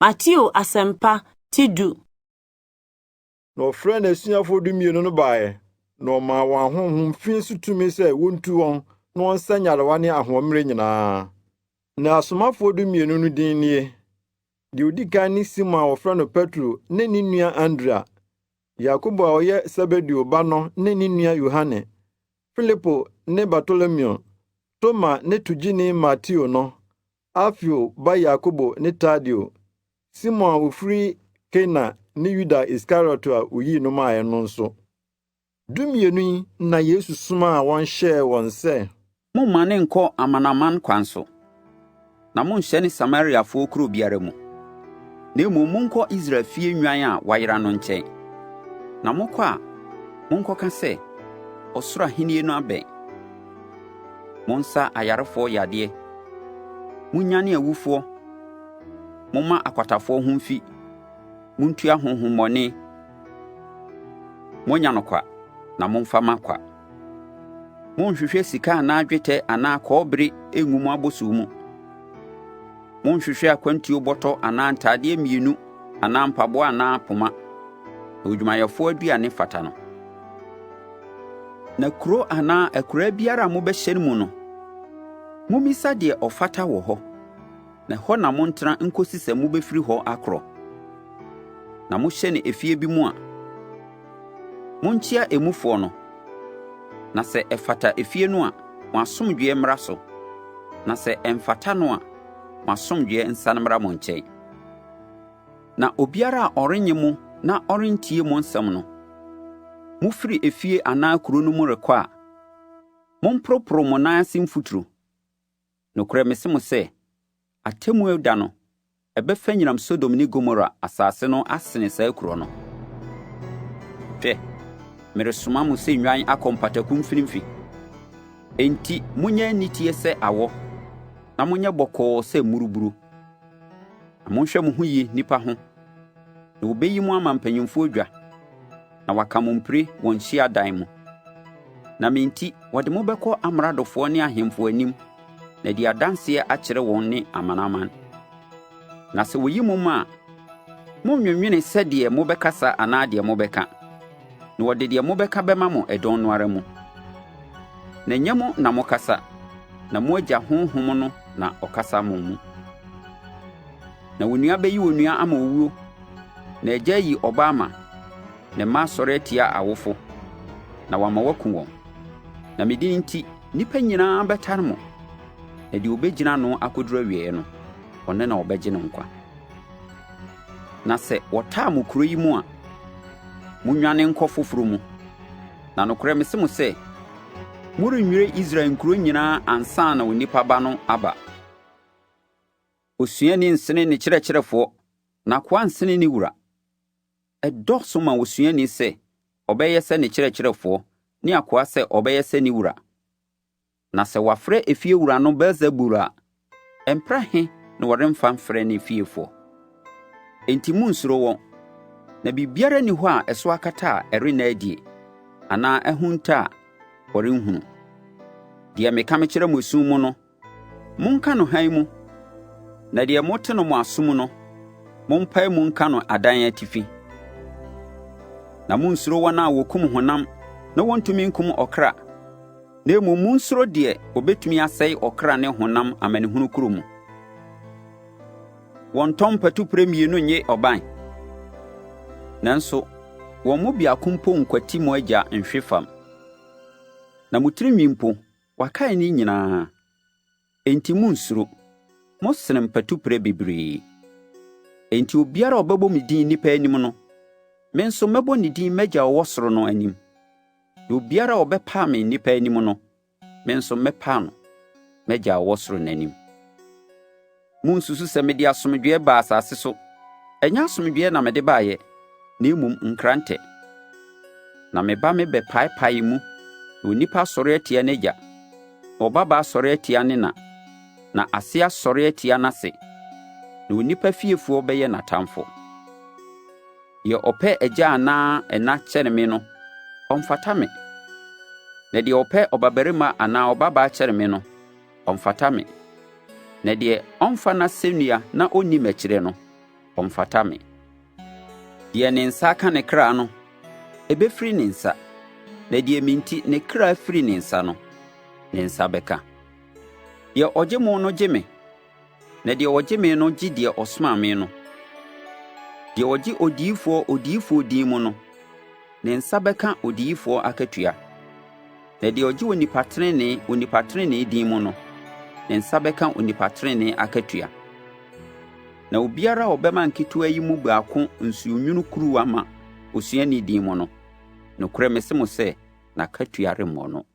Mateo Asɛmpa ti du. Na ɔfrɛɛ n'asuafo 12 no baeɛ, na ɔmaa wɔn ahonhom fi so tumi sɛ wontu wɔn na wɔnsa nyarewa ne ahoɔmmerɛ nyinaa. Na asomafoɔ 12 no din nie: Deɛ odi kan ne Simon a wɔfrɛ no Petro ne ne nua Andrea, Yakobo a ɔyɛ Sebedeo ba no ne ne nua Yohane, Filipo ne Bartolomeo, Toma ne togyeni Mateo no, Alfeo ba Yakobo ne Tadeo, Simon a ofiri Kana ne Yuda Iskariot a oyii no maeɛ no nso. 12 yi na Yesu somaa wɔn hyɛɛ wɔn sɛ, Mommmane nnkɔ amanaman kwan so, na monnhyɛne Samariafoɔ kuro biara mu. Na mmom monkɔ Israel fie nnwan a wɔayera no nkyɛn. Na mokɔ a, monkɔka sɛ, 'Ɔsoro ahennie no abɛn.' Monsa ayarefoɔ yadeɛ, monnyane awufoɔ, momma akwatafoɔ ho mfi, montu ahonhommɔne. Moanya no kwa, na momfa mma kwa. Monnhwehwɛ sika anaa dwetɛ anaa kɔbere ngu mo abɔsoɔ mu. Monnhwehwɛ akwantuo bɔtɔ anaa ntadeɛ mmienu anaa mpaboa anaa poma, na odwumayɛfoɔ aduane fata no. Na kuro anaa akuraa biara a mobɛhyɛne mu no, mommisa deɛ ɔfata wɔ hɔ, na ɛhɔ na montena nkosi sɛ mobɛfiri hɔ akorɔ. Na mohyɛne efie bi mu a, monkyea emufoɔ no. Na sɛ ɛfata efie no a, mo asomdwoeɛ mmra so, na sɛ ɛmfata no a, mo asomdwoeɛ nsane mmra mo nkyɛn. Na obiara a ɔrennye mo na ɔrentie mo nsɛm no, mofiri efie anaa kuro no mu rekɔ a, momporoporo mo nan ase mfuturo. Nokorɛ mese mo sɛ, atemmuo da no, ɛbɛfa nyinam Sodom ne Gomora asase no asene saa kuro no. Hwɛ, meresoma mo sɛ nnwan akɔ mpataku mfimfini. Enti monyɛ aniteɛ sɛ awɔ, na monyɛ bɔkɔɔ sɛ mmuruburo. Na monhwɛ mo ho yie nnipa ho, na wɔbɛyi mo ama mpanyimfoɔ dwa, na wɔaka mo mpire wɔn hyiadan mu. Na me nti, wɔde mo bɛkɔ amradofoɔ ne ahemfo anim na adi adanseɛ akyerɛ wɔn ne amanaman. Na sɛ wɔyi mo ma a, monnnwennwene sɛdeɛ mobɛkasa anaa deɛ mobɛka, na wɔde deɛ mobɛka bɛma mo ɛdɔn no ara mu. Na ɛnyɛ mo na mokasa, na mo Agya Honhom no na ɔkasa mo mu. Na onua bɛyi onua ama owuo, na agya ayi ɔba ama, na mma asɔre atia awofo, na wɔama wɔaku wɔn. Na me din nti, nnipa nyinaa bɛtane mo, na deɛ obɛgyina ano akɔduru awieeɛ no, ɔno na wɔbɛgye no nkwa. Na sɛ wɔtaa mo kuro yi mu a, monnwane nkɔ foforɔ mu. Na nokorɛ mese mo sɛ, morennwire Israel nkuro nyinaa ansa na Onipa Ba no aba. Osuani nsene ne kyerɛkyerɛfoɔ, na akoa nsene ne wura. Ɛdɔɔso ma osuani sɛ ɔbɛyɛ sɛ ne kyerɛkyerɛfoɔ ne akoa sɛ ɔbɛyɛ sɛ ne wura. Na sɛ wɔafrɛ efiewura no Beelsebul a, ɛmpra he na wɔremfa mfrɛ ne fiefoɔ? Enti munnsuro wɔn, na biribiara nni hɔ a ɛso akata a ɛrenna adie, anaa ahunta a wɔrenhunu. Deɛ meka mekyerɛ mo esum mu no, monka no hann mu, na deɛ mote no mo aso mu no, mompae mu nka no adan atifi. Na munnsuro wɔn a wokum honam na wontumi nkum ɔkra, na mmom munsuro deɛ obetumi asɛe ɔkra ne honam amanehunu kuro mu. Wɔntɔn mpatupere mmienu nnye ɔban? Nanso wɔn mu biako mpo nkwati mo agya nhwe fam. Na mo tirinwi mpo, wɔakae ne nyinaa. Enti munnsuro, mosene mpatupere bebree. Enti obiara a ɔbɛbɔ me din nnipa anim no, me nso mɛbɔ ne din m'agya a ɔwɔ soro no anim. Na obiara a ɔbɛpaa me nnipa anim no, me nso mɛpaa no m'agya a ɔwɔ soro no anim. Munnsusu sɛ mede asomdwoeɛ baa asase so. Ɛnyɛ asomdwoeɛ na mede baeɛ, na mmom nkrantɛ. Na meba mebɛpaepaee mu, na onipa asɔre atia n'agya, na ɔbabaa asɔre atia ne na, na ase asɔre atia n'ase, na onipa fiefoɔ bɛyɛ n'atamfo. Deɛ ɔpɛ agya anaa ɛna kyɛne me no, ɔmfata me. Na deɛ ɔpɛ ɔbabarima anaa ɔbabaa kyɛne me no, ɔmfata me. Na deɛ ɔmfa n'asɛnnua na onni m'akyire no, Ɔmfata me. Deɛ ne nsa aka ne kra no, ɛbɛfiri ne nsa, na deɛ me nti ne kra firi ne nsa no, ne nsa bɛka. Deɛ ɔgye mo no gye me, na deɛ ɔgye me no gye deɛ ɔsomaa me no. Deɛ ɔgye odiyifoɔ odiyifoɔ din mu no, ne nsa bɛka odiyifoɔ akatua. Na deɛ ɔgye onipa tenenee onipa tenenee din mu no, ne nsa bɛka onipa tenenee akatua. Na obiara a ɔbɛma nketewa yi mu baako nsuonwunu kuruwa ma osuani din mu no, nokorɛ mese mo sɛ, n'akatua remmɔ no.